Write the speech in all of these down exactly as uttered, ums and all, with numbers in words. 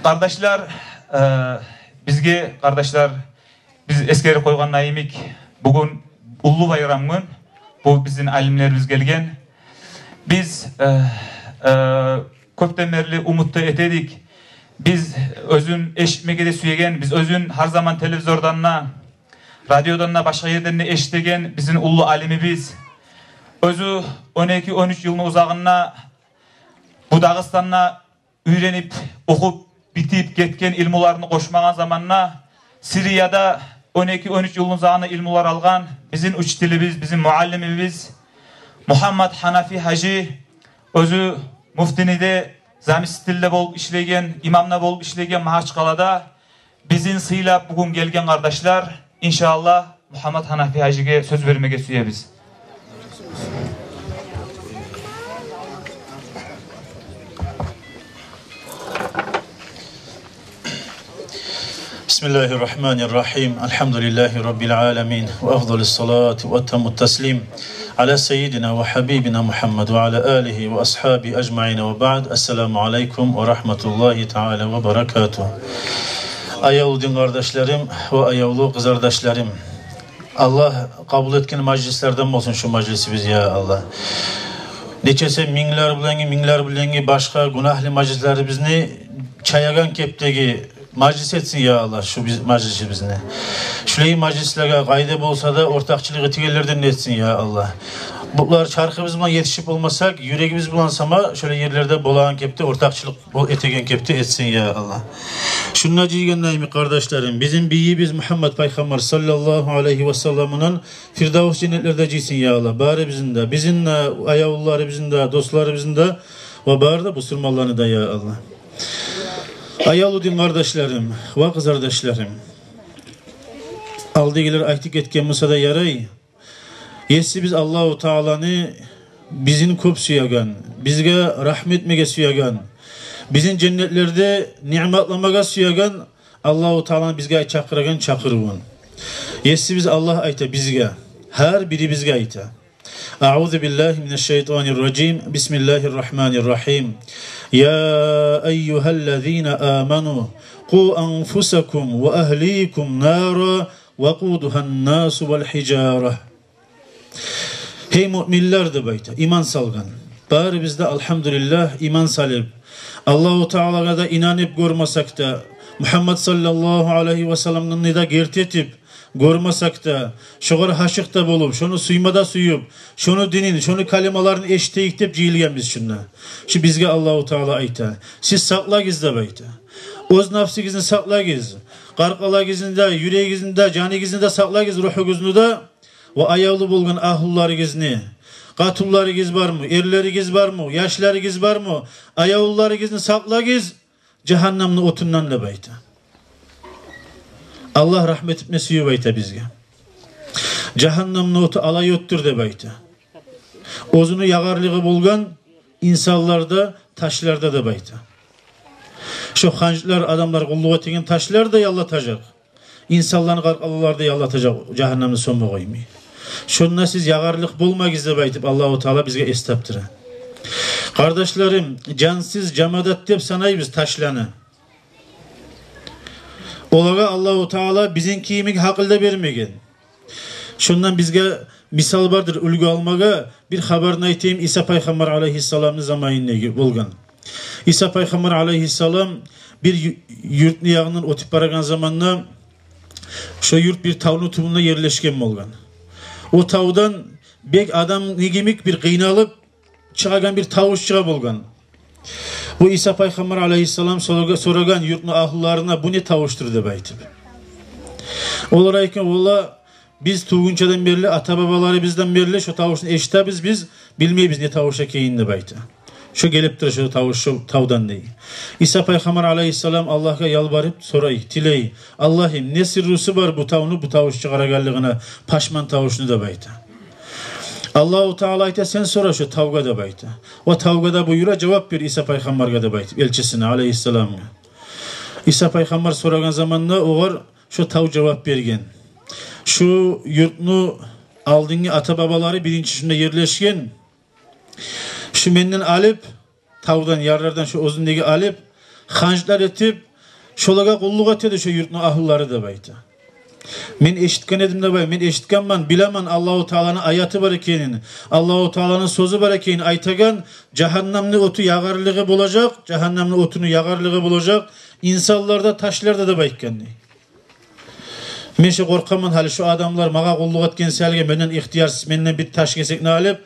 Къардашлар, э, бизге, къардашлар, биз эсгерип къойгъандай йимик, бугюн уллу байрам гюн. Бу бизин алимлерибиз гелген. Биз, э, э, кёпден берли умут да эте эдик. Биз оьзюн эшитмеге де сюеген, биз оьзюн гьар заман телевизордан да, радиодан да, башгъа ерден де эшитеген бизин уллу алимибиз. Оьзю он эки, он уьч йылны узагъында бу Дагъыстанда уьйренип, охуп, битип гетген илмуларын къошмагъан заманда, Сирияда он эки, он уьч йылны узагъында илмулар алгъан бизин учителибиз, бизин муаллимибиз Мугьаммад Гьанафи гьажи, оьзю муфтини де, заместитель де болуп ишлеген, имам да болуп ишлеген Магьачкъалада, бизин сыйлап бугюн гелген, къардашлар. Иншааллагь, Мугьаммад Гьанафи гьажиге сёз бермеге сюебиз. بسم الله الرحمن الرحيم. الحمد لله رب العالمين، وأفضل الصلاة وأتم التسليم على سيدنا وحبيبنا محمد وعلى آله وأصحابه أجمعين، وبعد. السلام عليكم ورحمة الله تعالى وبركاته. Аявлу дин къардашларым ва аявлу къызардашларым, Аллагь къабул этген мажлислерден болсун шу мажлисибиз, я Аллагь. Нечесе минглер булангъы, минглер булангъы башгъа гюнагьлы мажлислерибизни чаягъан кепдеги мажлис этсин, я Аллагь, шу биз-, мажлисибизни. Шулай мажлислеге къайда болса да ортакъчылыкъ этегенлерден этсин, я Аллагь. Булар чархыбыз булан етишип болмасакъ, юрегибиз булан сама шулай ерлерде болагъан кепде ортакъчылыкъ бол-, этеген кепде этсин, я Аллагь. Шунда жыйгъанда йимик, къардашларым, бизин бийибиз Мугьаммад пайхаммар саллаллагьу алайгьи ва салламны Фирдавс женнетлерде жыйсын, я Аллагь, барыбызны да, бизин де, аявлуларыбызны да, досларыбызны да ва бары да бусурманланы да, я Аллагь. Аявлу дин къардашларым ва къызардашларым, алдагъылар айтып гетген буса да ярай, Есибиз Аллагьу Тааланы бизин кёп сюеген, бизге рагьмат этмеге сюеген, бизин женнетлерде ниъматламагъа сюеген Аллагьу Тааланы бизге чакъырагъан чакъырывун. Есибиз Аллагь айта бизге, гьар бирибизге айта. أعوذ بالله من الشيطان الرجيم. بسم الله الرحمن الرحيم. يا أيها الذين آمنوا قوا أنفسكم وأهليكم نارا وقودها الناس والحجارة. Гьей муъминлер, деп айта, иман салгъан. Барыбыз да, алгьамдулиллагь, иман салып, Аллагьу Таалагъа да инанып гёрмесек де, Мугьаммад саллаллагьу алайгьи ва салламны да герти этип гёрмесек де, шогъар гьашыкъ да болуп, шону сюйме де сююп, шону динин, шону калималарын эшитейик деп жыйылгъанбыз шунда. Шу бизге Аллагьу Таала айта: сиз сакълагъыз, деп айта. Оьз нафсигизни сакълагъыз, къаркъарагъызны да, юрегигизни де, жаныгъызны да сакълагъыз, ругьугъузну да. Ва аявлу болгъан агьлюлеригизни, къатунларыгъыз бармы, эрлеригиз бармы, яшларыгъыз бармы, аявлуларыгъызны сакълагъыз жагьаннамны отундан, деп айта. Аллагь рагьмат этме сююп айта бизге. Жагьаннамны оту алай отдур, деп айта. Оьзюню ягъарлыгъы болгъан инсанлар да, ташлар да, деп айта. Шо ханчлар, адамлар къуллукъ этеген ташлар да яллатажакъ. Инсанланы къаркъаралары да яллатажакъ, жагьаннамны сёнме къоймай. Шонда сиз ягъарлыкъ болмагъыз, деп айтып, Аллагьу Таала бизге эс таптыра. Къардашларым, жансыз жамадат деп санайбыз ташланы. Олагъа Аллагьу Таала бизин кимик гьакъыл да бермеген. Шондан бизге мисал бардыр уьлгю алмагъа. Бир хабарны айтайым, Иса пайхаммар алайгьиссаламны заманындагъы болгъан. Иса пайхаммар алайгьиссалам бир ю-, юртну ягъындан оьтюп барагъан заманда, шо юрт бир тавну тюбюнде ерлешген болгъан. О тавдан бек адам не йимик бир къыйналып чыгъагъан бир тавуш чыгъа болгъан. Бу Иса пайхаммар алайгьиссалам сорагъа-, сорагъан юртну агьлюлерине: «Бу не тавушдур?» — деп айтып. Олар айтгъан: «Валлагь, биз тувгъунчадан берли, ата-бабаларыбыздан берли шо тавушну эшитебиз, биз билмейбиз не тавуш экенин», — деп айта. «Шо гелип тура, шо тавуш, шо тавдан», — дей. Иса пайхаммар алайгьиссалам Аллагьгъа ялбарып сорай, тилей: «Аллагьым, не сыррусу бар бу тавну бу тавуш чыгъарагъанлыгъына, пашман тавушну?» — деп айта. Аллагьу Таала айта: «Сен сора шо тавгъа», — деп айта. Ва тавгъа да буюра: «Жавап бер Иса пайхаммаргъа», — деп айтып, элчисине, алайгьиссаламгъа. Иса пайхаммар сорагъан заманда огъар шо тав жавап берген: «Шу юртну алдынгъы ата-бабалары биринчи шунда ерлешген. Шу менден алып, тавдан, ярлардан шу оьзюндеги алып, ханчлар этип, Шолагъа къуллукъ этеди шо юртну агьлулары деп айта. Мен эшитген эдим деп айта, мен эшитгенмен, билемен Аллагьу Тааланы аяты бар экенин, Аллагьу Тааланы сёзю бар экенин айтагъан, жагьаннамны оту ягъарлыгъы болажакъ, жагьаннамны отуну ягъарлыгъы болажакъ инсанлар да, ташлар да деп айтгъан дей. Мен шо къоркъаман, гьали шо адамлар магъа къуллукъ этген саялы менден ихтиярсыз, менден бир таш кесекни алып,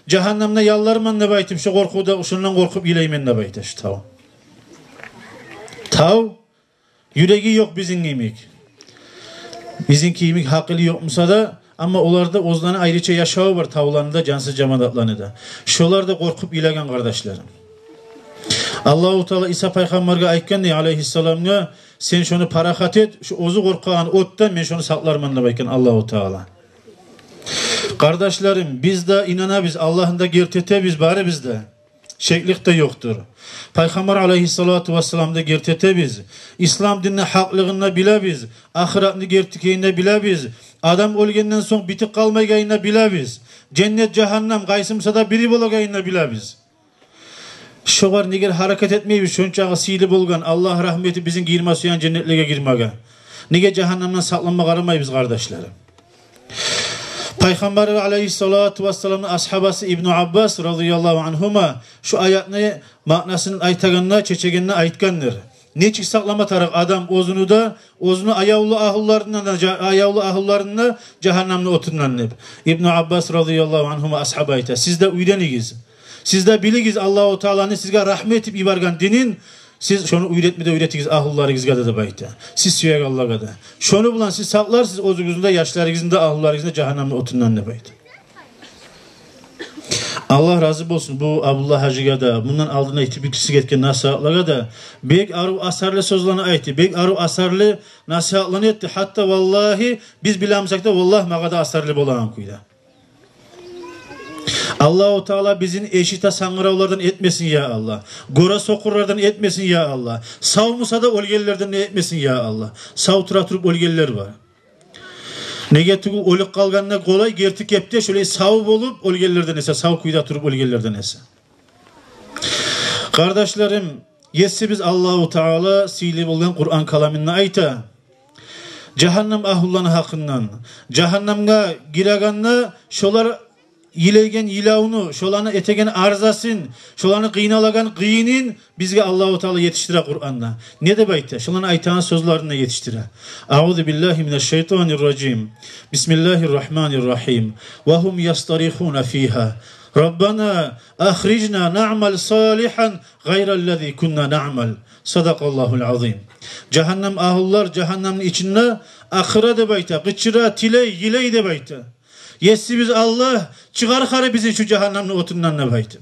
жагьаннамда ялларман деп айтып, шо къоркъувда, шондан къоркъуп йылайман деп айта шо тав. Тав юреги ёкъ бизин йимик. Бизин йимик гьакъылы ёкъ буса да, амма оларда оьзлени айрыча яшаву бар, тавланы да, жансыз жамадатланы да. Шолар да къоркъуп йылагъан, къардашларым. Аллагьу Таала Иса пайхаммаргъа айтгъан дей, алайгьиссаламгъа: «Сен шону парахат эт, шо оьзю къоркъагъан отдан мен шону сакъларман», — деп айтгъан Аллагьу Таала. Къардашларым, биз де инанабыз, Аллагьны да герти этебиз барыбыз да. Шеклик де ёкъдур. Пайхаммар алайгьиссалату вассаламны да герти этебиз. Ислам динни гьакълыгъын да билебиз. Ахыратны герти экенин де билебиз. Адам оьлгенден сонг битип къалмайгъанын да билебиз. Женнет, жагьаннам къайсы буса да бири болагъанын да билебиз. Шогъар неге гьаракат этмейбиз, шончакъы сыйлы болгъан, Аллагь рагьмат этип бизин гирме сюеген женнетлеге гирмеге? Неге жагьаннамдан сакъланма къарамайбыз, къардашларым? Пайхаммар алайгьиссалату вассаламны асгьабасы Ибну Аббас радияллагьу ангьума шо аятны маънасын айтагъанда, чечегенде айтгъандыр. Нечик сакълама тарыкъ адам оьзюню де, оьзюню аявлу агьлуларын да, жа-, аявлу агьлуларын да жагьаннамны отундан деп. Ибну Аббас радияллагьу ангьума асгьаба айта: «Сиз де уьйренигиз. Сиз де билигиз Аллагьу Тааланы сизге рагьмат этип йиберген динин, сиз шону уьйретме де уьйретигиз агьлуларыгъызгъа да», — деп айта. Сиз сюегенлеге де. Шону булан сиз сакъларсыз оьзюгюзню де, яшларыгъызны да, агьлуларыгъызны да жагьаннамны отундан деп айта. Аллагь рази болсун бу Абдуллагь гьажиге де, мундан алдын айтып битирсиз гетген насигьатлагъа да. Бек арив асарлы сёзлени айтды, бек арив асарлы насигьатланы этди. Гьатта валлагьи биз билемесек де, валлагь магъа да асарлы болагъан кюйде. Аллагьу Таала бизин эшите сангыравлардан этмесин, я Аллагь. Гёре сокъурлардан этмесин, я Аллагь. Сав буса да оьлгенлерден де этмесин, я Аллагь. Сав тура туруп оьлгенлер бар. Неге тюгюл оьлюп къалгъанда къолай, герти кепде шолай сав болуп оьлгенлерден эсе, сав кюйде туруп оьлгенлерден эсе. Къардашларым, Есибиз Аллагьу Таала сыйлы болгъан Къуран каламында айта жагьаннам агьлуланы гьакъындан. Жагьаннамгъа гирегенде шолар йылайгъан йылавну, шоланы этеген арзасын, шоланы къыйналагъан къыйынын бизге Аллагьу Таала етишдире Къуранда. Не деп айта? Шоланы айтагъан сёзлерин де етишдире. Аузу биллагьи минаш шайтанир ражим. Бисмиллагьир рагьманир рагьим. Ва гьум ястарихуна фигьа: «Раббана ахрижна наъмал салигьан гъайраллази кунна наъмал». Садакъаллагьул азим. Жагьаннам агьлулар жагьаннамны ичинде акъыра деп айта, къычыра, тилей, йылай деп айта. Есибиз Аллагь, чыгъар хари бизин шу жагьаннамны отундан деп айтып.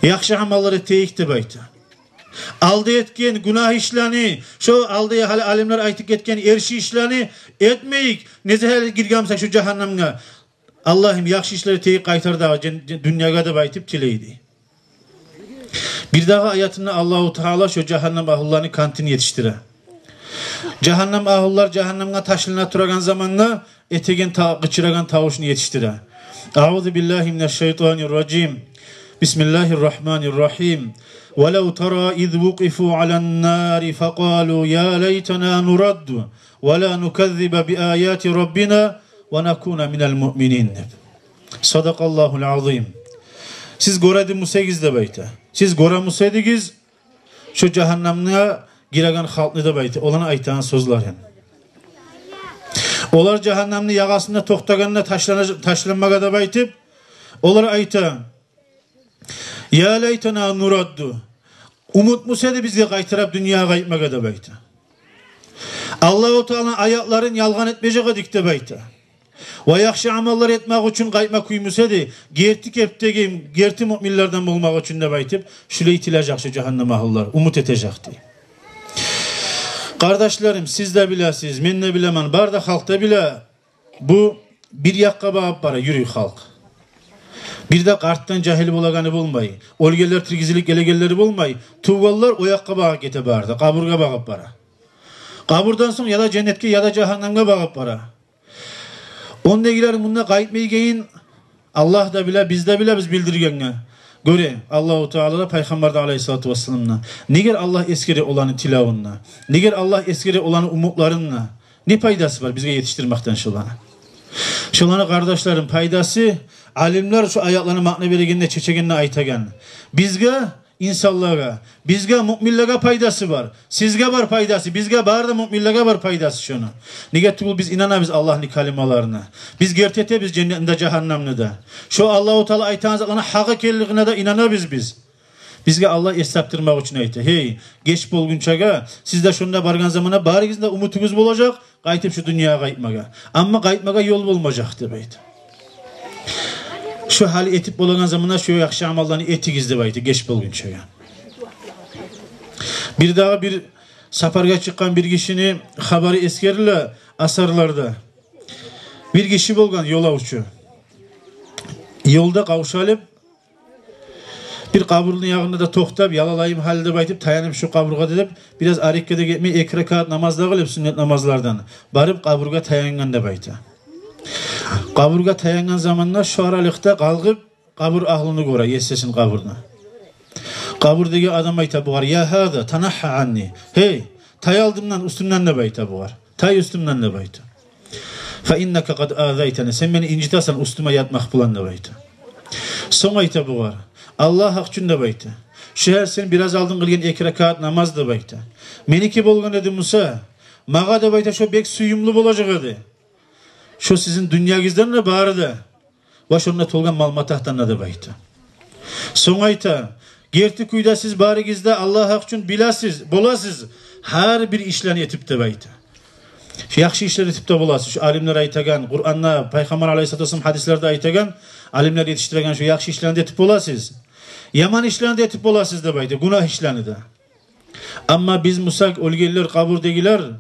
Яхшы амаллар этейик деп айта. Алда этген гюнагь ишлени, шо алда гьали алимлер айтып гетген эрши ишлени этмейик. Незе гьали гиргенмисек шу жагьаннамгъа, Аллагьым, яхшы ишлер этейик, къайтар дагъы жен-, жен-, дюньягъа деп айтып тилейди. Бирдагъы аятында Аллагьу Таала шо жагьаннам агьлуланы кантын етишдире. Жагьаннам агьлулар жагьаннамгъа ташлана турагъан заманда этеген та-, къычырагъан тавушун етишдире. Аузу биллагьи минаш шайтанир ражим. Бисмиллагьир рагьманир рагьим. Валав тара из вукъифу алан нари факъалу я лайтана нурадду ва ла нуказзиба би аяти раббина ва накуна минал муъминин деп. Садакъаллагьул азим. Сиз гёре эди мусегиз деп айта. Сиз гёре мусегиз шо жагьаннамгъа гиреген халкъны деп айта. Оланы айтагъан сёзлерин. Олар жагьаннамны ягъасында токътагъанда ташлана-, ташланмагъа деп айтып, олар айта: «Я лайтана нурадду». Умут муса эди бизге къайтарып дюньягъа къайтмагъа деп айта. Аллагьу Тааланы аятларын ялгъан этмежек эдик деп айта. Ва яхшы амаллар этмек учун къайтма кюй муса эди, герти кепдеги, герти муъминлерден болмакъ учун деп айтып, шулай тилежек шу жагьаннам агьлулар, умут этежек дей. Къардашларым, сиз де билесиз, мен де билемен, бары да халкъ да биле. Бу бир якъгъа багъып бара юрюй халкъ. Бир де къартдан жагьил болагъаны болмай, оьлгенлер тиргизилип гелегенлери болмай, тувгъанлар о якъгъа багъып гете барды, къабургъа багъып бара. Къабурдан сонг я да женнетге, я да жагьаннамгъа багъып бара. Ондагъылар мунда къайтмайгъанын Аллагь да биле, биз де билебиз билдиргенге. гёре Аллагьу Таала да, Пайхаммар да алайгьиссалату вассалам да. Негер Аллагь эсгере оланы тилевюн де? Негер Аллагь эсгере оланы умутларын да? Не пайдасы бар бизге етишдирмекден шоланы? Шоланы, къардашларым, пайдасы, алимлер шу аятланы маъна берегенде, чечегенде айтагъан. Бизге, инсанлагъа, бизге, муъминлеге пайдасы бар. Сизге бар пайдасы, бизге, бары да муъминлеге бар пайдасы шону. Неге тюгюл, биз инанабыз Аллагьны калималарына. Биз герти этебиз женнетни де, жагьаннемни де. Шо Аллагьу Таала айтагъан затланы гьакъ экенлигине де инанабыз биз. Бизге Аллагь эс тапдырмакъ учун айта: «Гьей, геч болгъунчагъа, сиз де шонда баргъан заманда барыгъызны да умутугъуз болажакъ къайтып шу дюньягъа къайтмагъа. Амма къайтмагъа ёл болмажакъ», — деп айта. «Шо гьали этип болагъан заманда шо яхшы амалланы этигиз», — деп айта, — «геч болгъунчагъа». Бир дагъы бир сапаргъа чыкъгъан бир гишини хабары эсгериле асарларда. Бир гиши болгъан ёлавчу. Ёлда къавшалып, бир къабурну ягъында да токътап, «Ял алайым гьали», — деп айтып, таянып шо къабургъа деп, бираз арекге де гетмей, эки ракаат намаз да къылып, сюннет намазлардан, барып къабургъа таянгъан деп айта. Къабургъа таянгъан заманда шо аралыкъда къалгъып, къабур агьлюню гёре, есесин къабурну. Къабурдагъы адам айта бугъар: «Я гьаза, танагьгьа анни. Гьей, тай алдымдан, уьстюмден», — деп айта бугъар. «Тай уьстюмден», — деп айта. «Фа иннака къад азайтани. Сен мени инжитесен уьстюме ятмакъ булан», — деп айта. Сонг айта бугъар: «Аллагь гьакъ учун, — деп айта, — шу гьар сен бираз алдын къылгъан эки ракаат намаз, — деп айта, — меники болгъан эди буса, магъа, — деп айта, — шо бек сююмлю болажакъ эди шо сизин дюньягъыздан да бары да, ва шонда толгъан мал-матагьдан да», — деп айта. Сонг айта: «Герти кюйде сиз барыгъыз да, Аллагь гьакъ учун, билесиз, боласыз гьар бир ишлени этип, — деп айта. — Шо яхшы ишлени этип де боласыз. Шо алимлер айтагъан, Къуранда, Пайхаммар алайгьиссалату вассалам гьадислерде айтагъан, алимлер етишдиреген шо яхшы ишлени де этип боласыз. Яман ишлени де этип боласыз, — деп айта, — гюнагь ишлени де. Амма биз бусакъ, оьлгенлер, къабурдагъылар,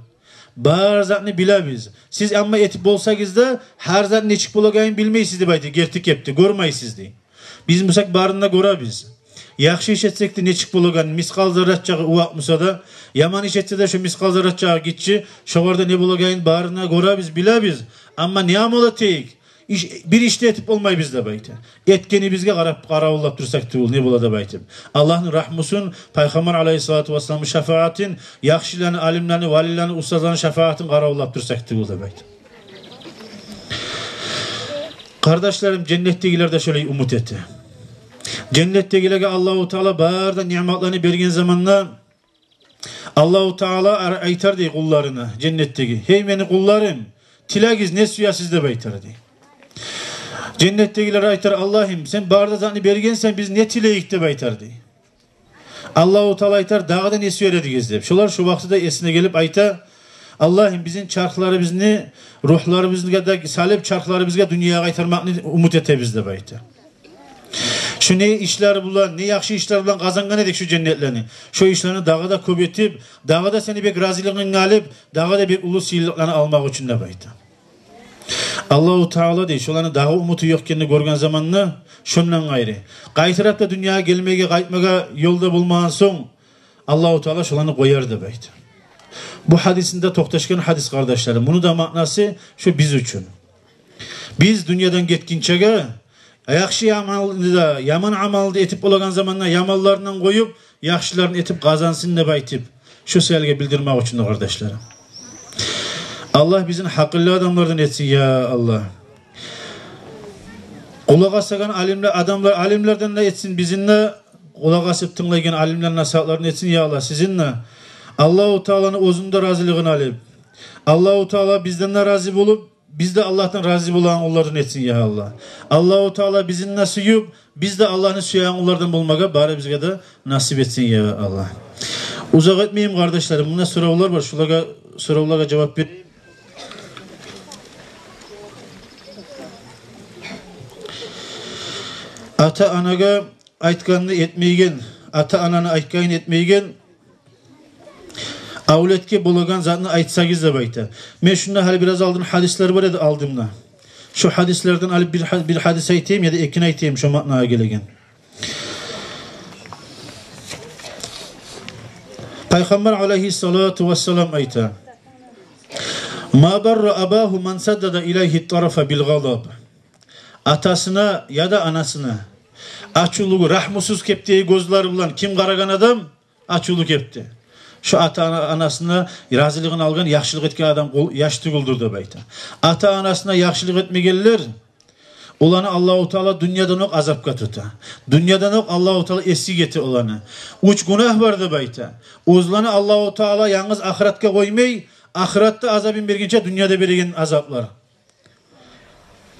бар затны билебиз. Сиз амма этип болсагъыз да, гьар затны нечик болагъанын билмейсиз, — деп айта, — герти кепде гёрмейсиз, — дей. — Биз бусакъ, барын да гёребиз. Яхшы иш этсек де, нечик болагъанын, мискъал зарратчагъы увакъ буса да, яман иш этсе де, шо мискъал зарратчагъы гиччи, шогъар да не болагъанын барын да гёребиз, билебиз. Амма не амал этейик? Иш, бир иш де этип болмайбыз, — деп айта. — Этгенибизге къарап, къаравуллап турсакъ тюгюл, не бола деп айтып. Аллагьны рагьмусун, Пайхаммар алайгьиссалату вассаламны шафаатын, яхшыланы, алимлени, валилени, устазланы шафаатын къаравуллап турсакъ тюгюл», — деп айта. Къардашларым, женнетдегилер де шолай умут эте. Женнетдегилеге Аллагьу Таала бары да ниъматланы берген заманда, Аллагьу Таала ар-, айтар дей къулларына, женнетдеги: «Гьей, мени къулларым, тилегиз, не сюесиз?» — деп айтар дей. Женнетдегилер айтар: «Аллагьым, сен бары да затны бергенсен, биз не тилейик?» — деп айтар дей. Аллагьу Таала айтар: «Дагъы да не сюер эдигиз?» — деп. Шолар шо вакътиде эсине гелип айта: «Аллагьым, бизин чархларыбызны, рухларыбызгъа да салып, чархларыбызгъа дюньягъа къайтармакъны умут этебиз», — деп айта. «Шо не ишлер булан, не яхшы ишлер булан къазангъан эдик шо женнетлени. Шо ишлени дагъы да кёп этип, дагъы да сени бек разилигингни алып, дагъы да бек уллу сыйлыкъланы алмакъ учун», — деп айта. Аллагьу Таала дей, шоланы дагъы умуту ёкъ экенни гёрген заманда, шондан къайры, къайтарып да дюньягъа гелмеге, къайтмагъа ёл да болмагъан сонг, Аллагьу Таала шоланы къояр деп айта. Бу гьадисинде токъташгъан гьадис, къардашларым. Муну да маънасы шо биз учун. Биз дюньядан гетгинчеге, яхшы амалны да, яман амалны да этип болагъан заманда, яманларындан къоюп, яхшыларын этип къазансын деп айтып, шо саялы билдирмек учун, къардашларым. Аллагь бизин гьакъыллы адамлардан этсин, я Аллагь. Къулакъ асагъан алимлер, адамлар, алимлерден де этсин бизин де, къулакъ асып тынглайгъан алимлер насигьатларын этсин, я Аллагь, сизин де. Аллагьу Тааланы оьзюню де разилигин алып, Аллагьу Таала бизден де рази болуп, биз де Аллагьдан рази болагъан къуллардан этсин, я Аллагь. Аллагьу Таала бизин де сююп, биз де Аллагьны сюеген къуллардан болмагъа барыбызгъа да насип этсин, я Аллагь. Узакъ этмейим, къардашларым, мунда соравлар бар, шолагъа, соравлагъа жавап бер. Ата-анагъа айтгъанны этмейген, ата-ананы айтгъанын этмейген авлетге болагъан затны айтсагъыз деп айта. Мен шунда гьали бираз алдын гьадислер бар эди алдымда. Шо гьадислерден алып бир гьа-, бир гьадис айтайым яда экини айтайым шо маънагъа гелеген. Пайхаммар алайгьиссалату вассалам айта: «Ма барра абагьу ман саддада илайгьи тарафа бил гъадаб». Атасына яда анасына Ачувлу, рагьмусуз кепдеги гёзлери булан ким къарагъан адам, ачувлу кепде, шо ата-ана, анасына разилигин алгъан, яхшылыкъ этген адам къол, яш тюгюлдюр деп айта. Ата-анасына яхшылыкъ этмегенлер, оланы Аллагьу Таала дюньядан окъ азапгъа тута. Дюньядан окъ Аллагьу Таала эсгик эте оланы. Уьч гюнагь бар деп айта. Оьзлени Аллагьу Таала янгыз ахыратгъа къоймай, ахыратда азабын бергенче дюньяда береген азаплар,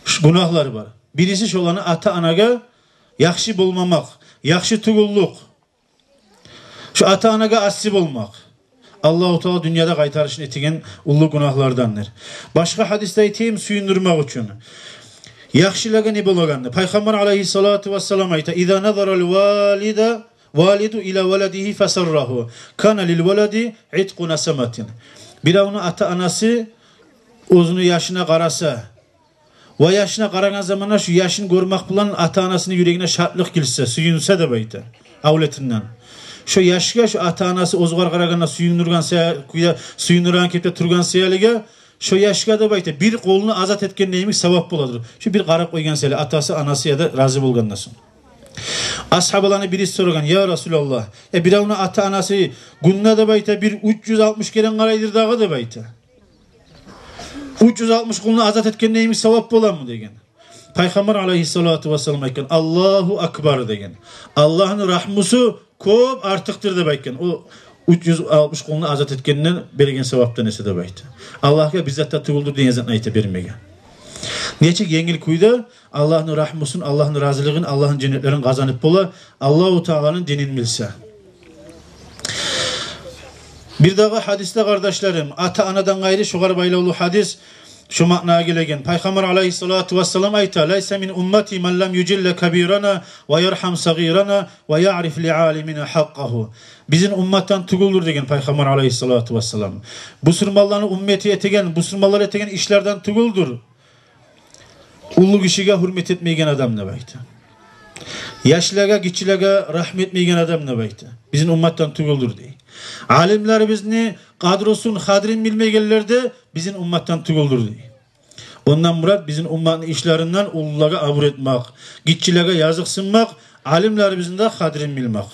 ш-, гюнагьлар бар. Бириси шоланы ата-анагъа яхшы болмамакъ, яхшы тюгюллюк. Шо ата-анагъа асси болмакъ Аллагьу Таала дюньяда къайтарышын этеген уллу гюнагьлардандыр. Башгъа гьадисде айтайым сююндюрмек учун. Яхшылагъа не болагъанны? Пайхаммар алайгьиссалату вассалам айта: «Иза назарал валида, валиду ила валадигьи фасаррагьу, кана лил валади итқу насаматин». Биревню ата-анасы оьзюню яшына къараса, ва яшына къарагъан заманда шу яшын гёрмек булан ата-анасыны юрегине шатлыкъ гелсе, сююнсе деп айта, авлетинден. Шо яшгъа шо ата-анасы оьзюне къарагъанда сююндюрген сая-, кюйде сююндюрген кепде тургъан саялыгъа, шо яшгъа деп айта, бир къулну азат этгенде йимик савап боладыр. Шо бир къарап къойгъан саялы, атасы, анасы яда рази болгъандан сонг. Асгьабаланы бириси сорагъан: «Я Расулаллагь, э, биревню ата-анасы гюнде, деп айта, бир уьч юз алтмыш керен къарайдыр дагъы, деп айта. Уьч юз алтмыш къулну азат этгенде йимик савап боламы?» — деген. Пайхаммар алайгьиссалату вассалам айтгъан: «Аллагьу акбар», — деген. «Аллагьны рагьмусу кёп артыкъдыр», — деп айтгъан. О уьч юз алтмыш къулну азат этгенден берген савапдан эсе, деп айта. Аллагьгъа бир зат да тюгюлдюр деген затны айта бермеге. Нечик енгил кюйде Аллагьны рагьмусун, Аллагьны разилигин, Аллагьны женнетлерин къазанып бола, Аллагьу Тааланы динин билсе. Бир дагъы гьадисде, къардашларым, ата-анадан къайры шогъар байлавлу гьадис, шу маънагъа гелеген. Пайхаммар алайгьиссалату вассалам айта: «Лайса мин уммати ман лам южилла кабирана ва яргьам сагъирана ва яъриф ли алимина гьакъкъагьу». Бизин умматдан тюгюлдюр деген Пайхаммар алайгьиссалату вассалам. Бусурманланы уммати этеген, бусурманлар этеген ишлерден тюгюлдюр уллу гишиге гьюрмет этмейген адам, деп айта. Яшлагъа, гиччилеге рагьму этмейген адам, деп айта. Бизин умматдан тюгюлдюр дей. Алимлерибизни къадрусун, къадрин билмейгенлер де бизин умматдан тюгюлдюр дей. Ондан мурат бизин умматны ишлеринден уллулагъа абур этмек, гиччилеге языкъсынмакъ, алимлерибизни де къадрин билмек.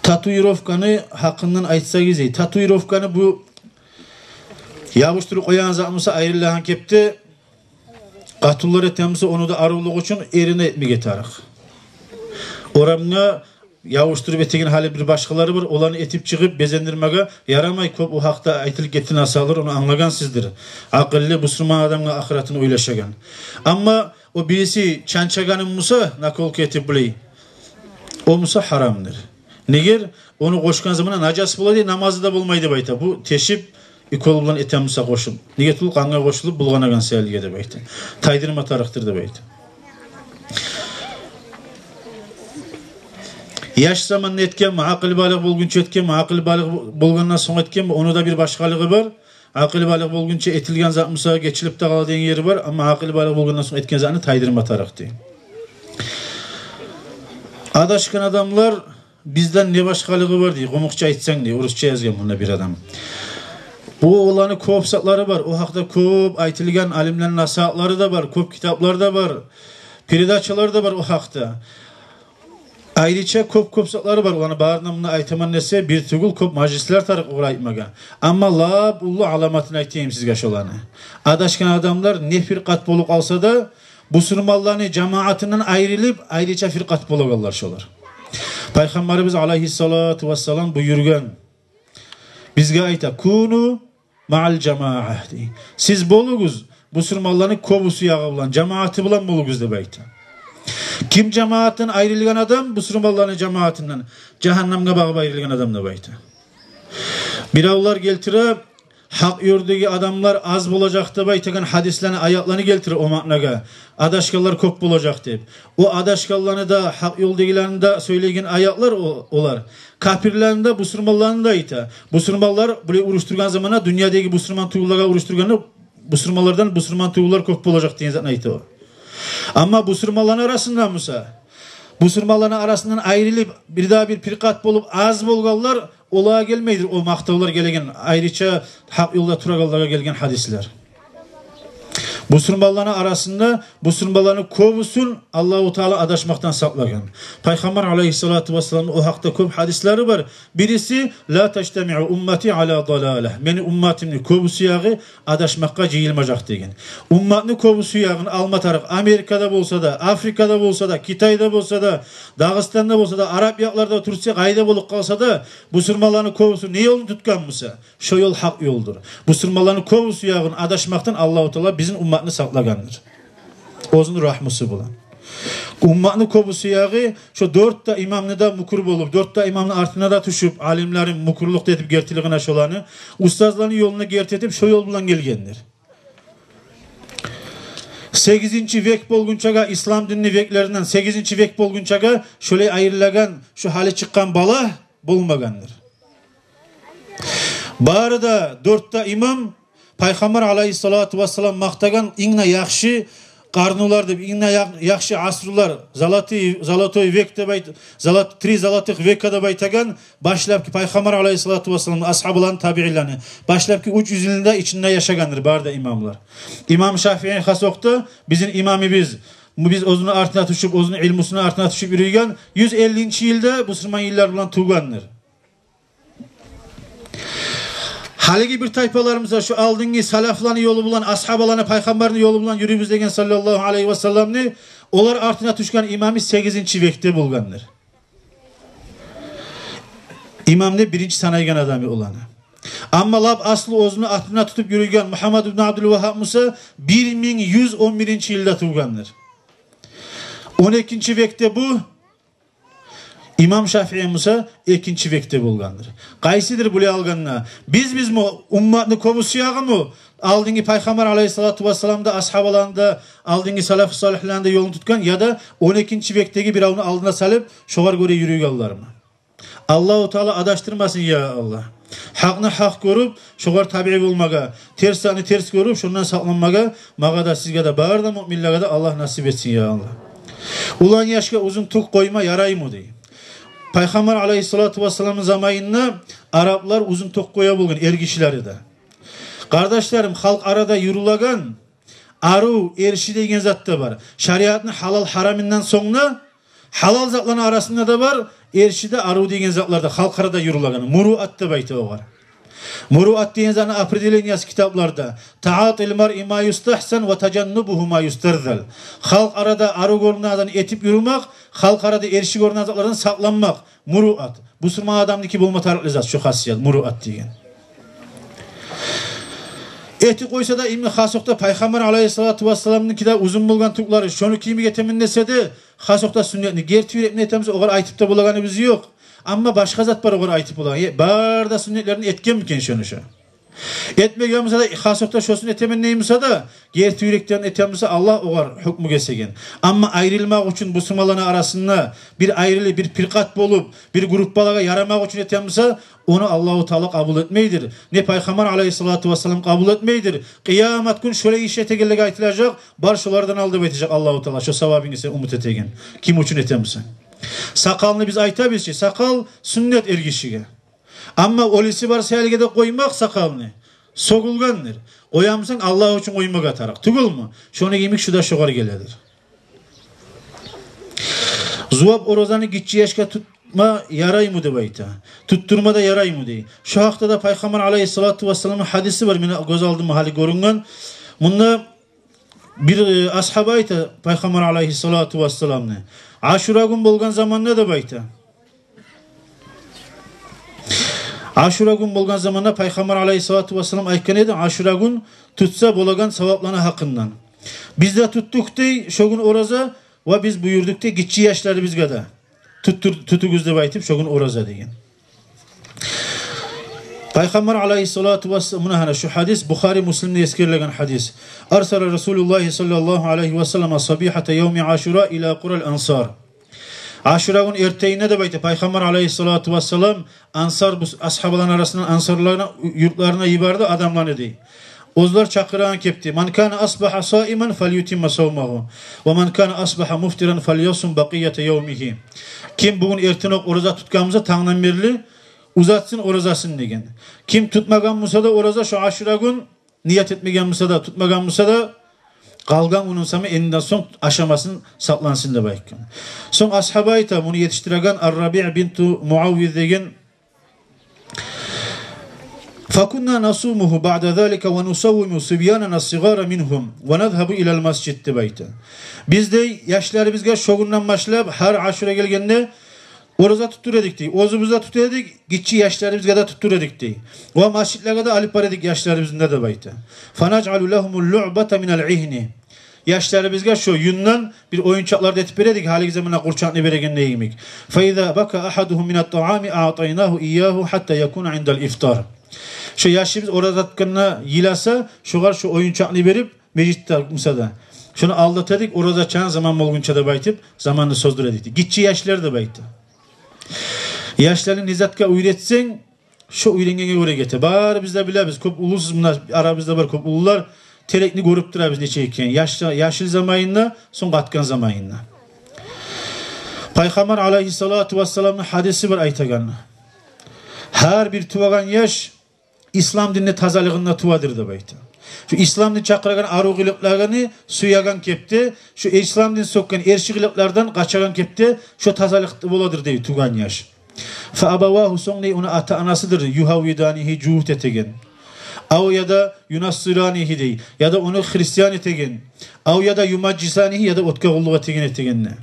Татуировканы гьакъындан айтсагъыз, эй, татуировканы бу ябушдуруп къоягъан зат буса, айрылагъан кепде къатынлар этеген буса, ону да арывлукъ учун эрине этмеге тарыкъ. Орамгъа ябушдуруп этеген гьали бир башгъалары бар, оланы этип чыгъып безендирмеге ярамай. Кёп о гьакъда айтылып гетген асалар, ону англагъансыздыр. Акъыллы бусурман адамгъа ахыратын ойлашагъан. Амма о бириси чанчагъаны буса, наколка этип булай, о буса гьарамдыр. Негер, ону къошгъан заманда нажас бола дей, намазы да болмай деп айта. Бу тешип, укол булан этеген буса къошуп. Неге тюгюл, къангъа къошулуп булгъанагъан саялыгъа деп айта. Тайдырма тарыкъдыр деп айта. Яш заманда этгенми, акъылбалыкъ болгъунча этгенми, акъылбалыкъ болгъандан сонг этгенми, ону да бир башгъалыгъы бар. Акъылбалыкъ болгъунча этилген зат буса гечилип де къала деген ери бар, амма акъылбалыкъ болгъандан сонг этген затны тайдырма тарыкъ дей. Адашгъан адамлар, бизден не башгъалыгъы бар дей, къумукъча айтсанг дей, орусча язгъан мунда бир адам. Бу оланы кёп затлары бар, о гьакъда кёп айтылгъан алимлени насигьатлары да бар, кёп китаплар да бар, передачалар да бар о гьакъда. Айрыча кёп-кёп затлары бар, оланы барын да мунда айтаман десе, бир тюгюл, кёп мажлислер тарыкъ огъар айтмагъа. Амма лап уллу аламатын айтайым сизге шоланы. Адашгъан адамлар не фиркъат болуп къалса да, бусурманланы жамаатындан айрылып, айрыча фиркъат болагъанлар шолар. Пайхаммарыбыз алайгьиссалату вассалам буюргъан, бизге айта: «Куну маъал жамаа», — дей. Сиз болугъуз бусурманланы кёбюсю ягъы булан, жамааты булан болугъуз деп айта. Ким жамаатдан айрылгъан адам, бусурманланы жамаатындан, жагьаннамгъа багъып айрылгъан адам деп айта. Биревлер гелтире, гьакъ ёлдагъы адамлар аз болажакъ деп айтагъан гьадислени, аятланы гелтире о маънагъа. Адашгъанлар кёп болажакъ деп. О адашгъанланы да, гьакъ ёлдагъыланы да сёйлейген аятлар о-, олар. Капирлени де, бусурманланы да айта. Бусурманлар булай урушдургъан заманда дюньядагъы бусурман тюгюллеге урушдургъанда, бусурманлардан бусурман тюгюллер кёп болажакъ деген затны айта о. Амма бусурманланы арасында буса, бусурманланы арасындан айрылып, бир дагъы бир фиркъат болуп аз болгъанлар, олагъа гелмейдир о макътавлар гелеген, айрыча гьакъ ёлда турагъанлагъа гелген гьадислер. Бусурманланы арасында бусурманланы кёбюсюн Аллагьу Таала адашмакъдан сакълагъан. Пайхаммар алайгьиссалату вассаламны о гьакъда кёп гьадислери бар. Бириси: «Ла тажтамиу уммати ала далала». Мени умматымны кёбюсю ягъы адашмакъгъа жыйылмажакъ деген. Умматны кёбюсю ягъын алма тарыкъ. Америкада болса да, Африкада болса да, Китайда болса да, Дагъыстанда болса да, араб якъларда, Турция, къайда болуп къалса да, бусурманланы кёбюсю не ёлну тутгъан буса, шо ёл гьакъ ёлдур. Бусурманланы кёбюсю ягъын адашмакъдан Аллагьу Таала бизин умматны сакълагъандыр оьзюню рагьмусу булан. Умматны кёбюсю ягъы шо дёрт де имамны да мюкюр болуп, дёрт де имамны артына да тюшюп, алимлерин мюкюрлюк этип гертилигине шоланы, устазланы ёлуна герти этип, шо ёл булан гелгендир. Сегизинчи век болгъунчагъа, ислам динни веклеринден сегизинчи век болгъунчагъа шолай айрылагъан, шо гьали чыкъгъан бала болмагъандыр. Бары да дёрт де имам Пайхаммар алайгьиссалату вассалам макътагъан инг де яхшы къарнулар деп, инг де я-, яхшы асрулар, золотый, золотой век деп айт-, золот-, три золотых века деп айтагъан, башлапгъы Пайхаммар алайгьиссалату вассаламны асгьабаланы, табиинлени, башлапгъы уьч юз йылны да ичинде яшагъандыр бары да имамлар. Имам Шафии хас окъда бизин имамыбыз, бу биз оьзюню артына тюшюп, оьзюню илмусуну артына тюшюп юрюйген, юз эллинчи йылда бусурман йыллар булан тувгъандыр. Гьалиги бир тайпаларыбыз да шо алдынгъы салафланы ёлу булан, асгьабаланы, пайхаммарны ёлу булан юрюйбюз деген, саллаллагьу алайгьи васалламны, олар артына тюшген имамы сегизинчи векде болгъандыр. Имам деп биринчи санайгъан адамы оланы. Амма лап аслу оьзюню артына тутуп юрюйген Мугьаммад ибну Абдул Вагьаб буса бир минг юз он биринчи йылда тувгъандыр. Он экинчи векде бу Имам Шафии буса экинчи векде болгъандыр. Къайсыдыр булай алгъанда? Биз, бизми, умматны кёбюсю ягъымы, алдынгъы Пайхаммар алайгьиссалату вассаламны да, асгьабаланы да, алдынгъы салафу салигьлени де ёлун тутгъан, яда он экинчи векдеги биревню алдына салып, шогъар гёре юрюйгенлерми? Аллагьу Таала адашдырмасын, я Аллагь. Гьакъны гьакъ гёрюп, шогъар табиъ болмагъа, терс затны терс гёрюп, шондан сакъланмагъа магъа да, сизге де, бары да муъминлеге де Аллагь насип этсин, я Аллагь. Улан яшгъа узун тюк къойма яраймы дей. Пайхаммар алайгьиссалату вассаламны заманында араплар узун тюк къоя болгъан, эргишилери де. Къардашларым, халкъ арада юрюлеген арив, эрши деген зат да бар. Шариатны гьалал-гьарамындан сонг да, гьалал затланы арасында да бар эрши де, арив деген затлар да, халкъ арада юрюлеген. Муруат деп айта огъар. Муруат деген затны определениясы китапларда: «Таатил маръи ма юстагьсан ва тажаннубугьу ма юстарзал». Халкъ арада арив гёрюнеген затны этип юрюмек, халкъ арада эрши гёрюнеген затлардан сакъланмакъ. Муруат. Бусурман адамныки болма тарыкълы зат шо хасият, муруат деген. Эти къойса да, имни хас окъда Пайхаммар алайгьиссалату вассаламныки де узун болгъан тюклери, шону кимик этемен десе де, хас окъда сюннетни. Герти юрекден этемиз, огъар айтып да болагъаныбыз ёкъ. Амма башгъа зат бар, огъар айтып болагъан. Э, бары да сюннетлерин этгенмикен шону шо? Этмеген буса да, хас окъда шосун этемен дей буса да, герти юрекден этген буса, Аллагь огъар гьукму гесеген. Амма айрылмакъ учун, бусурманланы арасында бир айрылып, бир пиркъат болуп, бир группалагъа ярамакъ учун этген буса, ону Аллагьу Таала къабул этмейдир. Не Пайхаммар алайгьиссалату вассалам къабул этмейдир. Къыямат гюн шолай иш этегенлеге айтылажакъ: «Бар, шолардан ал», — деп айтажакъ Аллагьу Таала, шо савабынгны сен умут этеген, ким учун этген буса. Сакъалны биз айтабыз чы, сакъал сюннет эргишиге. Амма оьлюсю бар саялы да къоймакъ сакъалны сёгюлгендир. Къоямысан, Аллагь учун къоймагъа тарыкъ тюгюлмю? Шону йимик шу да шогъар геледир. Зувап оразаны гиччи яшгъа тутма яраймы деп айта. Туттурма да яраймы дей. Шо гьакъда да Пайхаммар алайгьиссалату вассаламны гьадиси бар. Мени гёз алдыма гьали гёрюнген. Мунда бир, э, асгьаба айта Пайхаммар алайгьиссалату вассаламны. Ашура гюн болгъан заманда деп айта. Ашура гюн болгъан заманда Пайхаммар алайгьиссалату вассалам айтгъан эди Ашура гюн тутса болагъан савапланы гьакъындан. Биз де тутдукъ дей шо гюн ораза, ва биз буюрдукъ дей гиччи яшларыбызгъа да. Туттур-, тутугъуз деп айтып шо гюн ораза деген. Пайхаммар алайгьиссалату вассалам, муна гьана шу гьадис, Бухари, Муслимде эсгерилген гьадис. Арсала Расулуллагьи саллаллагьу алайгьи вассаллам сабигьата явми Ашура ила къурал ансар. Ашура гюн эртенине деп айта, Пайхаммар алайгьиссалату вассалам ансар, бу асгьабаланы арасындан ансарланы юртларына йиберди адамланы дей. Оьзлер чакъырагъан кепде: «Ман кана асбагьа саиман фальютимма савмагьу, ва ман кана асбагьа муфтиран фальясум бакъията явмигьи». Ким бугюн эртенокъ ораза тутгъан буса, тангдан берли узатсын оразасын деген. Ким тутмагъан буса да ораза шо Ашура гюн, ният этмеген буса да, тутмагъан буса да, Къалгъан гюнюн сама энден сонг ашамасын, сакълансын деп айтгъан. Сонг асгьаба айта, муну етишдиреген Ар-Рабиъ бинту Муаввиз деген: «Факунна насумугьу баъда залика ва нусаввиму сибьянана ссигъара мингьум ва назгьабу илал масжид», — деп айта. Биз, дей, яшларыбызгъа шо гюнден башлап гьар Ашура гелгенде ораза тутур эдик, дей. Оьзюбюз де тутур эдик, гиччи яшларыбызгъа да тутур эдик, дей. Ва межитлеге де алып бар эдик яшларыбызны да, деп айта. «Фанажъалу лагьумул луъбата минал игьни». Яшларыбызгъа шо юнден бир оюнчакълар да этип бере эдик, гьалиги заманда къурчакъны берегенде йимик. «Фаиза бака агьадугьум минат таъами аътайнагьу ийягьу гьатта якуна индал ифтар». Шо яшыбыз ораза тутгъанда йыласа, шогъар шо оюнчакъны берип, межитде буса да, шону алдата эдик, ораза ачагъан заман болгъунча деп айтып, заманны создура эдик, дей. Гиччи яшлар, деп айта. Яшланы не затгъа уьйретсенг, шо уьйренгенге гёре гете. Барыбыз да билебиз, кёп уллусуз, муна арабызда бар кёп уллулар, терекни гёрюп турабыз нече экен, яш-, яшыл заманында, сонг къатгъан заманында. Пайхаммар алайгьиссалату вассаламны гьадиси бар айтагъан: гьар бир тувагъан яш ислам динни тазалыгъында тувадыр, деп айта. Шо ислам дин чакъырагъан арив къылыкъланы сюеген кепде, шо ислам дин сёкген эрши къылыкълардан къачагъан кепде, шо тазалыкъда боладыр, дей, тувгъан яш. «Фа абавагьу», сонг, дей, ону ата-анасыдыр, «югьаввиданигьи», жугьут этеген. «Ав», яда «юнассиранигьи», дей, яда ону христиан этеген. «Ав», яда «юмажжисанигьи», яда отгъа къуллукъ этеген, этегенде.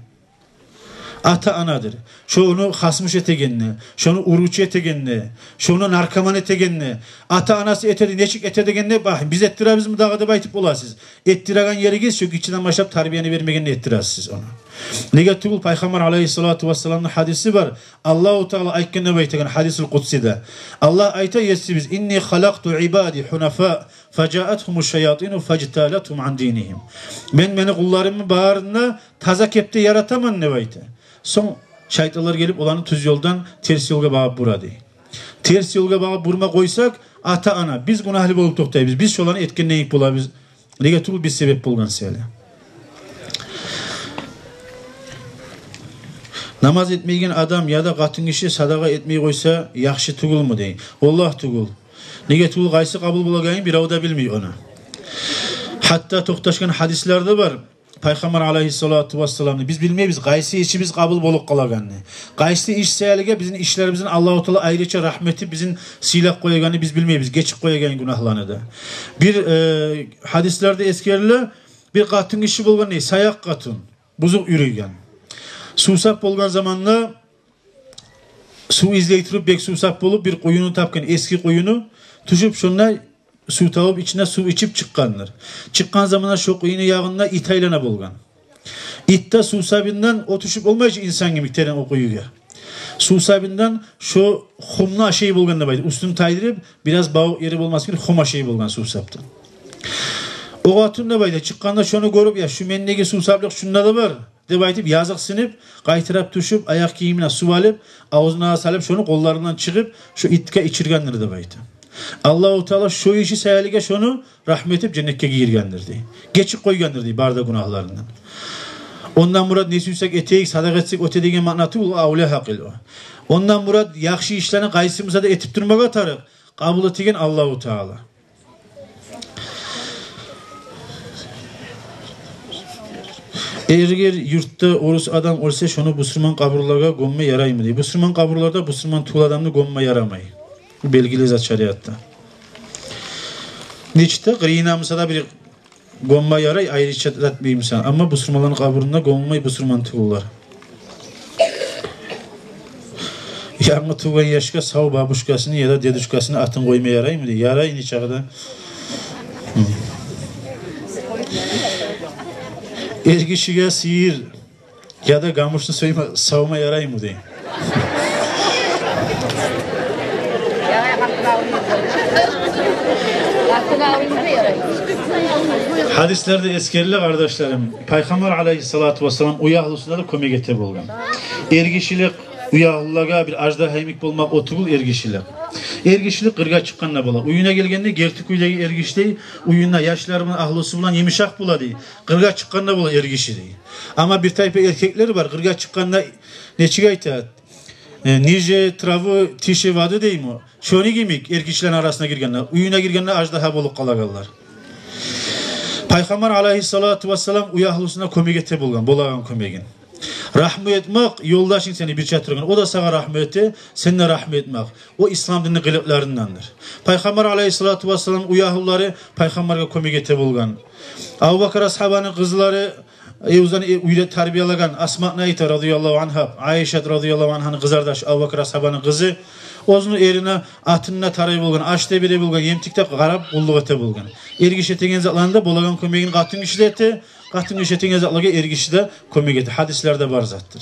Ата-анадыр. Шону хасмуш этегенде, шону уручу этегенде, шону наркоман этегенде, ата-анасы этеди, нечик эте дегенде, бакъ, биз этдиребизми дагъы деп айтып боласыз. Этдиреген еригиз шо гиччиден башлап тарбияны бермегенде этдиресиз ону. Неге тюгюл, Пайхаммар алайгьиссалату вассаламны гьадиси бар. Аллагьу Таала айтгъан деп айтагъан гьадисул къудсиде. Аллагь айта, есибиз: «Инни халакъту ибади гьунафа, фажаатгьумуш шаятину фажталатгьум ан динигьим». Мен мени къулларымны барын да таза кепде яратаман, деп айта. Сонг шайтанлар гелип, оланы тюз ёлдан терс ёлгъа багъып бура, дей. Терс ёлгъа багъып бурма къойсакъ, ата-ана, биз гюнагьлы болуп токътайбыз. Биз шоланы этгенден йимик болабыз. Неге тюгюл, биз себеп болгъан саялы. Намаз этмейген адам яда къатын гиши садагъа этмей къойса, яхшы тюгюлмю, дей. Валлагь, тюгюл. Неге тюгюл, къайсы къабул болагъанын бирев де билмей ону. Гьатта токъташгъан гьадислер де бар. Пайхаммар алайгьиссалату вассаламны, биз билмейбиз къайсы ишибиз къабул болуп къалагъанны. Къайсы иш саялыгъа бизин ишлерибизден Аллагьу Таала айрыча рагьмет этип, бизин сыйлап къоягъанны биз билмейбиз, гечип къоягъан гюнагьланы да. Бир, э, гьадислерде эсгериле, бир къатын гиши болгъан, дей, саякъ къатын, бузукъ юрюйген. Сувсап болгъан заманда сув излей туруп, бек сувсап болуп, бир къуюну тапгъан, эски къуюну, тюшюп шонда сув табып, ичине сув ичип чыкъгъандыр. Чыкъгъан заманда шо къуюну ягъында ит айлана болгъан. Ит де сувсабындан, о тюшюп болмай чы инсан йимик терен о къуюгъа. Сувсабындан шо хумну ашай болгъан деп айта. Уьстюн тайдырып, бираз бавукъ ери болмас йимик хум ашай болгъан сувсапдан. О къатын, деп айта, чыкъгъанда шону гёрюп, я, шу мендеги сувсаплыкъ шунда да бар деп айтып, языкъсынып, къайтарып тюшюп, аякъ гийимине сув алып, авзуна салып, шону къолларындан чыгъып, шо итге ичиргендир деп айта. Аллагьу Таала шо иши саялыгъа шону рагьмет этип, женнетге гийиргендир, дей. Гечип къойгъандыр, дей, бары да гюнагьларындан. Ондан мурат, не сюйсек этейик, садагъа этсек оьте деген маъна тюгюл, о авлия гьакъыл о. Ондан мурат, яхшы ишлени къайсы буса да этип турмагъа тарыкъ, къабул этеген Аллагьу Таала. Эгер юртда орус адам оьлсе, шону бусурман къабурлагъа гёмме яраймы, дей. Бусурман къабурларда бусурман тюгюл адамны гёмме ярамай. Бу белгили зат шариатда. Нечик де къырыйына буса да бир гёмме ярай, айрыча этмей буса. Амма бусурманланы къабурунда гёммей бусурман тюгюллер. Янгы тувгъан яшгъа сав бабушкасыны яда дедушкасыны атын къойма яраймы, дей? Ярай, нечакъы да. Гьы. Эргишиге сыйыр яда гамушну сойма, савма яраймы, дей? Гьадислерде эсгериле, къардашларым, Пайхаммар алайгьиссалату вассалам уьягьлюсюне де кёмек эте болгъан. Эргишилик уьягьлюлеге бир аждагьа йимик болмакъ о тюгюл эргишилик. Эргишилик къыргъа чыкъгъанда бола. Уьюне гелгенде герти кюйдеги эргиши, дей, уьюнде яшлары булан, агьлюсю булан йымышакъ бола, дей. Къыргъа чыкъгъанда бола эргиши, дей. Амма бир тайпа эркеклер бар, къыргъа чыкъгъанда нечик айта, э, ниже травы тише воды дейми? Шону йимик эркеклени арасына гиргенде, уьюне гиргенде аждагьа болуп къалагъанлар. Пайхаммар алайгьиссалату вассалам уьягьлюсюне кёмек эте болгъан, болагъан кёмегин. Рагьму этмек, ёлдашынг сени бирче тургъан, о да сагъа рагьму эте, сен де рагьму этмек. О ислам динни къылыкъларындандыр. Пайхаммар алайгьиссалату вассалам уьягьлюлери пайхаммаргъа кёмек эте болгъан. Абубакар асгьабаны къызлары, э, оьзлени, э, уьйде тарбиялагъан Асманы айта, радияллагьу ангьа, Айшат радияллагьу ангьаны къызардашы, Абубакар асгьабаны къызы, оьзюню эрине атын да тарай болгъан, аш да бере болгъан, емтик де къарап къуллукъ эте болгъан. Эргиши этеген затларында болагъан кёмегин къатынгиши де эте, къатынгиши этеген затлагъа эргиши де кёмек эте. Гьадислерде бар затдыр.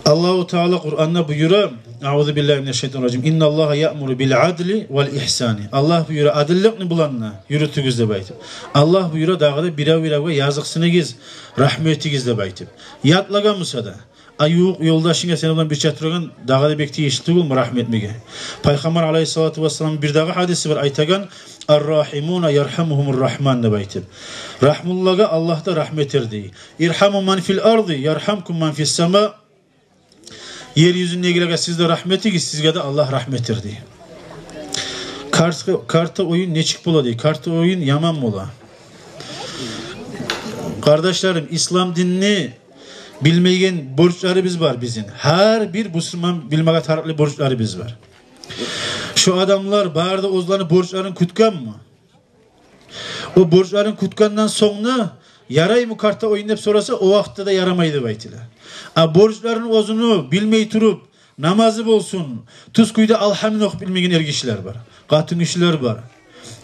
Аллагьу Таала Къуранда буюра: «Аузу биллагьи минаш-шайтанир-ражим. Инналлагьа яъмуру бил-адли вал-игьсани». Аллагь буюра: «Адилликни булан да юрютюгюз», — деп айтып. Аллагь буюра дагъы да: «Бирев-биревге языкъсыныгъыз, рагьму этигиз», — деп айтып. Ятлагъан буса да, а ювукъ ёлдашынга, сени булан бирче турагъан, дагъы да бек тийишли тюгюлмю рагьму этмеге? Пайхаммар алайгьиссалату вассалам бирдагъы гьадиси бар айтагъан: «Ар-рагьимуна яргьамугьумур-рагьман», — деп айтып. Рагьмулулагъа Аллагь да рагьму этер дей. «Иргьаму ман фил-арди, яргьамкум ман фис-сама». Ер юзюндегилеге сиз де рагьму этигиз, сизге де Аллагь рагьму этер дей. Карт-, карта оюн нечик бола дей? Карта оюн яман бола. Къардашларым, ислам динни билмейген борчларыбыз бар бизин. Гьар бир бусурман билмеге тарыкълы борчларыбыз бар. Шо адамлар бары да оьзлени борчларын кютгенми? О борчларын кютгенден сонг да, яраймы карта оюн деп сораса, о вакътиде де ярамай деп айтыла. А борчларын оьзюню билмей туруп, намазы болсун, тюз кюйде алгьамны охуп билмеген эргишилер бар, къатынгишилер бар.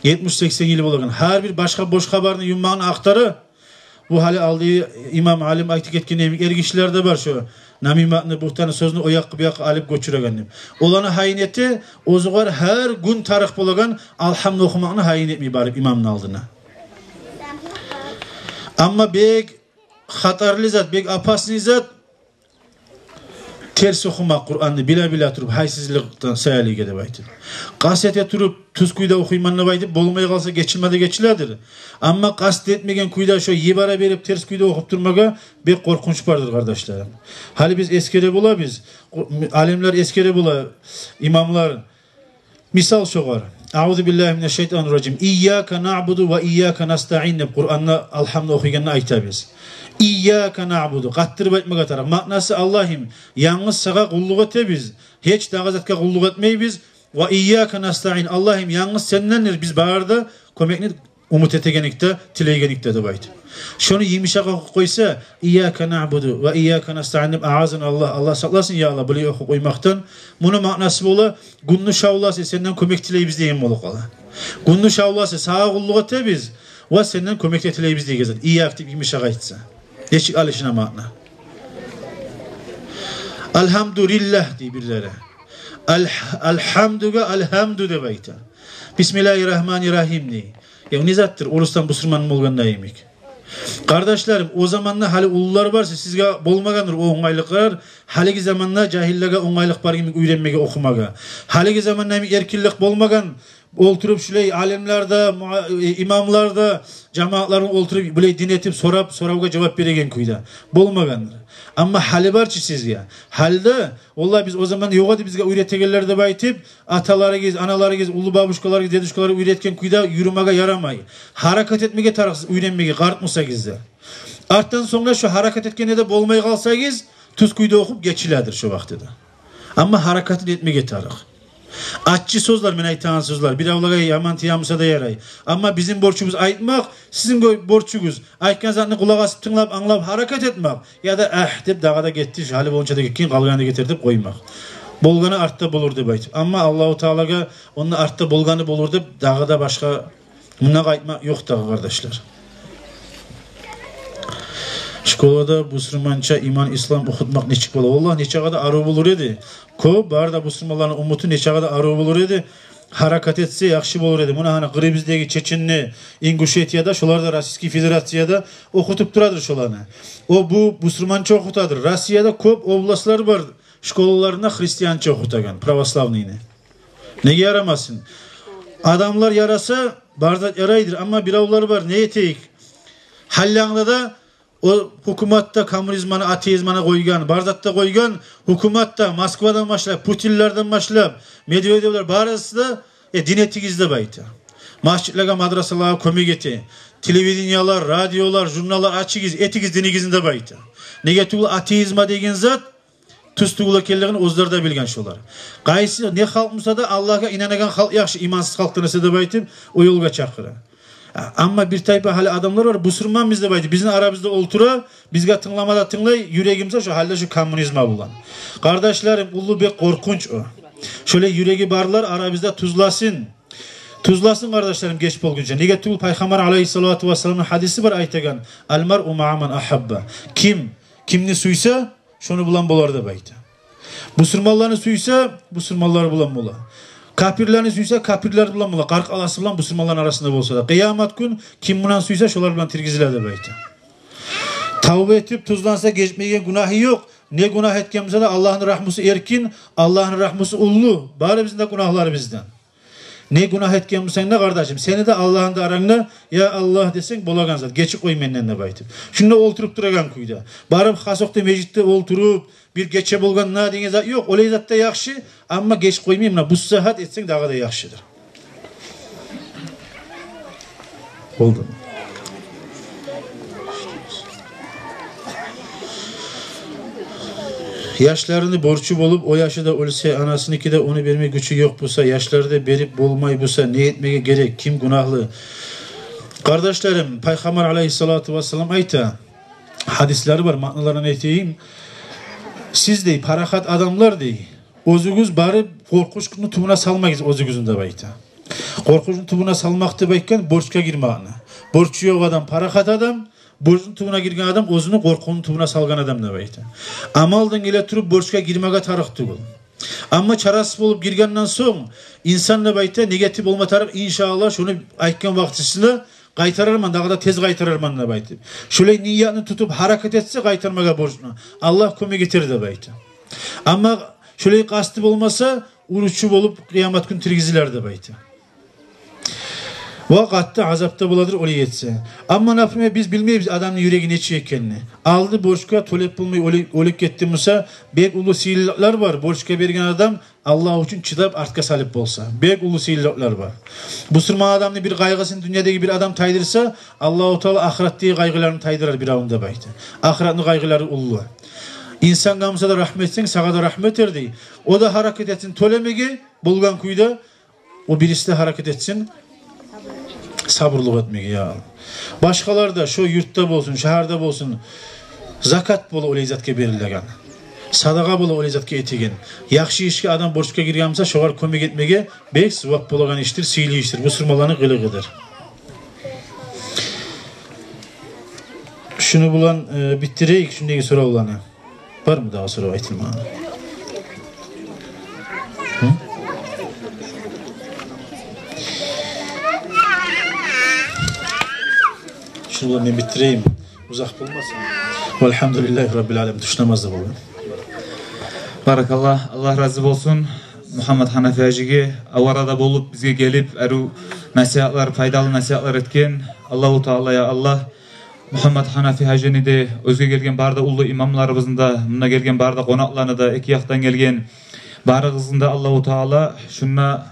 Етмиш-сексен йыл болагъан, гьар бир башгъа бош хабарны юммагъын ахтара. Бу гьали алды имам алим айтып гетген йимик, эргишилер де бар шо намиматны, бугьтанны, сёзню о якъгъа, бу якъгъа алып гёчюреген деп. Оланы гьайын эте, оьзюгер гьар гюн тарыкъ болагъан алгьамны охумакъны гьайын этмей барып имамны алдына. Амма бек хатарлы зат, бек опасный зат терс охумакъ Къуранны биле-биле туруп, гьайсызлыкъдан саялы деп айтып. Къаст эте туруп, тюз кюйде охуйман деп айтып, болмай къалса, гечилме де гечиледир. Амма къаст этмеген кюйде, шо йибере берип, терс кюйде охуп турмагъа бек къоркъунч бардыр, къардашларым. Гьали биз эсгере болабыз, алимлер эсгере бола, имамлар. Мисал шогъар: «Аузу биллагьи минаш-шайтанир-ражим. Ийяка наъбуду ва ийяка настаин», — деп Къуранда алгьамны охуйгъанда айтабыз. «Ийяка наъбуду», къаттырып айтмагъа тарыкъ. Маънасы: «Аллагьым, янгыз сагъа къуллукъ этебиз, гьеч дагъы затгъа къуллукъ этмейбиз. Ва ийяка настаин, Аллагьым, янгыз сендендир биз бары да кёмекни умут этегенликде, тилейгенликде», — деп айтып. Шону йымышакъ охуп къойса: «Ийяка наъбуду ва ийяка настаин», — деп, «Аъазана Аллагь, Аллагь сакъласын, я Аллагь», — булай охуп къоймакъдан, муну маънасы бола: «Гюнню шавласы, сенден кёмек тилейбиз», — деген болуп къала. «Гюнню шавласы, сагъа къуллукъ этебиз ва сенден кёмек де тилейбиз», — деген зат. «Ийяк» деп йымышакъ айтса, нечик алышына маъна. «Алгьамдулиллагь», — дей бирлери. Аль-, алгьамдугъа алгьамду деп айта. «Бисмиллагьир-рагьманир-рагьим» дей. Я не затдыр, орусдан бусурман болгъанда йимик. Къардашларым, о заманда, гьали уллулар барса, сизге болмагъандыр о онгайлыкълар. Гьалиги заманда жагьиллеге онгайлыкъ бар йимик уьйренмеге, охумагъа. Гьалиги заманда йимик эркинлик болмагъан, олтуруп шулай алимлер де, муа-, э, имамлар да, жамаатлар да олтуруп, булай дин этип, сорап, соравгъа жавап береген кюйде болмагъандыр. Амма гьали бар чы сизге. Гьали де, валлагь, биз о заман ёкъ эди бизге уьйретегенлер деп айтып, аталарыгъыз, аналарыгъыз, уллу бабушкаларыгъыз, дедушкаларыгъыз уьйретген кюйде юрюмеге ярамай. Гьаракат этмеге тарыкъсыз уьйренмеге, къарт бусагъыз да. Артдан сонг да шо гьаракат этгенде де болмай къалсагъыз, тюз кюйде охуп гечиледир шо вакътиде. Амма гьаракатын этмеге тарыкъ. Аччы сёзлер, мен айтагъан сёзлер, биревлеге яман тиеген буса да ярай. Амма бизин борчубуз айтмакъ, сизин гё-, борчугъуз айтгъан затны къулакъ асып, тынглап, англап, гьаракат этмек. Яда «агь» деп, дагъы да гетди, гьали болгъунча да гетген, къалгъаны гетер деп къоймакъ. Болгъаны артда болур деп айтып. Амма Аллагьу Таалагъа онда артда болгъаны болур деп, дагъы да башгъа мунда къайтмакъ ёкъ дагъы, къардашлар. Школада бусурманча иман, ислам охутмакъ нечик бола? Валлагь, нечакъы да арив болур эди. Кёп, бары да бусурманланы умуту, нечакъы да арив болур эди. Гьаракат этсе, яхшы болур эди. Муна гьана къырыбыздагъы Чеченде, Ингушетияда, шолар да Российский Федерацияда охутуп турадыр шоланы. О, бу бусурманча охутадыр. Россияда кёп областлар бар, школаларында христианча охутагъан, православныйны. Неге ярамасын? Адамлар яраса, бары зат ярайдыр. Амма биревлер бар, не этейик? Гьаллангда да о гьукумат да коммунизманы, атеизманы къойгъан, бары зат да къойгъан. Гьукумат да, Москвадан башлап, Путинлерден башлап, Медведевлер, барысы да, э, дин этигиз деп айта. Межитлеге, мадрасалагъа кёмек эте. Телевидениелер, радиолар, журналлар ачыгъыз, этигиз динигизни деп айта. Неге тюгюл атеизм деген зат тюз тюгюл экенлигин оьзлер де билген шолар. Къайсы не халкъ буса да, Аллагьгъа инанагъан халкъ яхшы, имансыз халкъдан эсе деп айтып, о ёлгъа чакъыра. А-, амма бир тайпа гьали адамлар бар, бусурманбыз деп айтып, бизин арабызда олтура, бизге тынглама да тынглай, юреги буса шо гьалда шо коммунизм булан. Къардашларым, уллу бек къоркъунч о. Шолай юреги барлар арабызда тюзлесин. Тюзлесин, къардашларым, геч болгъунча. Неге тюгюл Пайхаммар алайгьиссалату вассаламны гьадиси бар айтагъан: «Ал-маръу маъа ман агьабба». Ким кимни сюйсе, шону булан болар деп айта. Бусурманланы сюйсе, бусурманлар булан бола. Капирлени сюйсе, капирлер булан бола. Къаркъарасы булан бусурманланы арасында болса да. Къыямат гюн ким булан сюйсе, шолар булан тиргизиле деп айта. Тавба этип тюзленсе, гечмейген гюнагьы ёкъ. Не гюнагь этген буса да, Аллагьны рагьмусу эркин, Аллагьны рагьмусу уллу барыбызны да гюнагьларыбыздан. Не гюнагь этген бусанг да, къардашым, сени де Аллагьны да арангда, я Аллагь десенг, болагъан зат, гечип къой менден деп айтып. Шунда олтуруп турагъан кюйде. Барып хасокъда межитде олтуруп, бир гече болгъанда деген зат ёкъ, олай зат да яхшы, амма геч къоймай, муна бу сагьат этсенг, дагъы да яхшыдыр. Болду. Яшларыны борчу болуп, о яшы да оьлсе, анасыныки де ону берме гючю ёкъ буса, яшлары да берип болмай буса, не этмеге герек, ким гюнагьлы? Къардашларым, Пайхаммар алайгьиссалату вассалам айта, гьадислери бар, маъналарын айтайым. Сиз, дей, парахат адамлар, дей, оьзюгюз барып къоркъунчну тюбюне салмагъыз оьзюгюзню деп айта. Къоркъунчну тюбюне салмакъ деп айтгъан борчгъа гирмекни. Борчу ёкъ адам парахат адам, борчну тюбюне гирген адам оьзюню къоркъувну тюбюне салгъан адам деп айта. Амалдан геле туруп борчгъа гирмеге тарыкъ тюгюл. Амма чарасыз болуп гиргенден сонг, инсан деп айта, негети болма тарыкъ, иншааллагь, шону айтгъан вакътисинде къайтарарман, дагъы да тез къайтарарман деп айтып. Шолай ниятны тутуп гьаракат этсе къайтармагъа борчну, Аллагь кёмек этер деп айта. Амма шолай къасты болмаса, уручу болуп къыямат гюн тиргизилер деп айта. Ва къатты азапда боладыр олай этсе. Амма, например, биз билмейбиз адамны юреги нечик экенни. Алды борчгъа, тёлеп болмай оьле-, оьлюп гетди буса, бек уллу сыйлылыкълар бар. Борчгъа берген адам Аллагь учун чыдап, артгъа салып болса, бек уллу сыйлылыкълар бар. Бусурман адамны бир къайгъысын дюньядагъы бир адам тайдырса, Аллагьу Таала ахыратдагъы къайгъыларын тайдырар биревню деп айта. Ахыратны къайгъылары уллу. Инсангъа буса да рагьму этсенг, сагъа да рагьму этер, дей. О да гьаракат этсин тёлемеге, болгъан кюйде о бириси де гьаракат этсин сабурлукъ этмеге, я. Башгъалар да, шо юртда болсун, шагьарда болсун, закат бола олай затгъа берилеген, садагъа бола олай затгъа этеген. Яхшы ишге адам борчгъа гирген буса, шогъар кёмек этмеге бек зувап болагъан ишдир, сыйлы ишдир. Бусурманланы къылыгъыдыр. Шуну булан, э, битдирейик шундагъы соравланы. Бармы дагъы сорав айтылмагъан? Гьы? Шуну булан мен битдирейим. Узакъ болмасын. Валгьамдулиллагьи раббил аламин. Тюш намаз да болгъан. Баракаллагь, Аллагь рази болсун Мугьаммат Гьанафи гьажиге, аварада болуп, бизге гелип, арив насигьатлар, пайдалы насигьатлар этген. Аллагьу Таала, я Аллагь, Мугьаммат Гьанафи гьажини де, оьзге гелген бары да уллу имамларыбызны да, мунда гелген бары да къонакъланы да, эки якъдан гелген барыгъызны да Аллагьу Таала шунда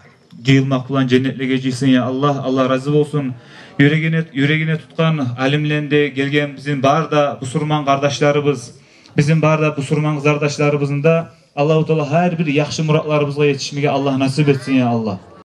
жыйылмакъ булан женнетлеге жыйсын, я Аллагь. Аллагь рази болсун. Юрегине, юрегине тутгъан алимлени де, гелген бизин бары да бусурман къардашларыбыз, бизин бары да бусурман къызардашларыбызны да Аллагьу Таала гьар бир яхшы муратларыбызгъа етишмеге Аллагь насип этсин, я Аллагь.